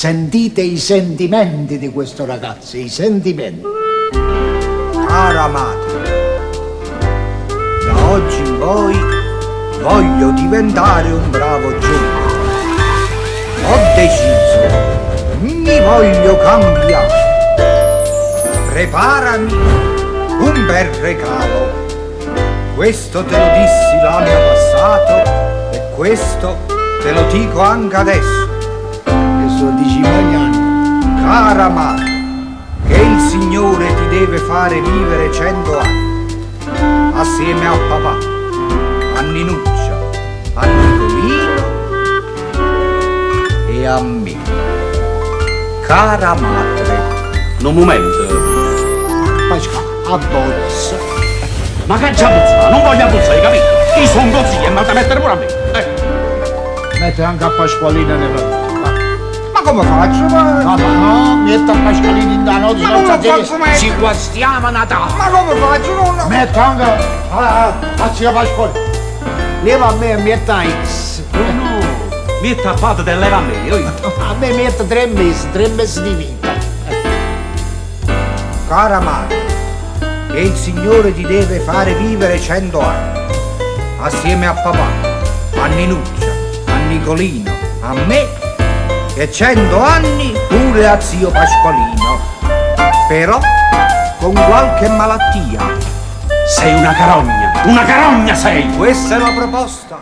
Sentite i sentimenti di questo ragazzo, i sentimenti. Cara madre, da oggi in poi voglio diventare un bravo giovane. Ho deciso, mi voglio cambiare. Preparami un bel regalo. Questo te lo dissi l'anno passato e questo te lo dico anche adesso. Che sono dici anni. Cara madre, che il Signore ti deve fare vivere 100 anni, assieme a papà, a Ninuccia, a Nicolino e a me. Cara madre, Un momento. Pasquale, a bozza. Ma che c'è puzza? Non voglio puzzare, hai capito? Io sono così e mi da mettere pure a me. Eh. Mette anche a Pasqualina nella... ma come faccio? Ma, No, ma no, mette a Pasqualina in da notte, Ma come stasera faccio mettere? ci guastiamo a Natale. ma come faccio? Non- Metto anche a, a zia Pasqualina. Leva a me e mette a X. No, no. Metti a padre e leva a me. Io. A me mette 3 mesi, 3 mesi di vita. Cara madre, che il Signore ti deve fare vivere 100 anni, assieme a papà, a Ninuccia, a Nicolino, a me e 100 anni pure a zio Pasqualino. Però con qualche malattia. Sei una carogna. Una carogna sei. Questa è la proposta.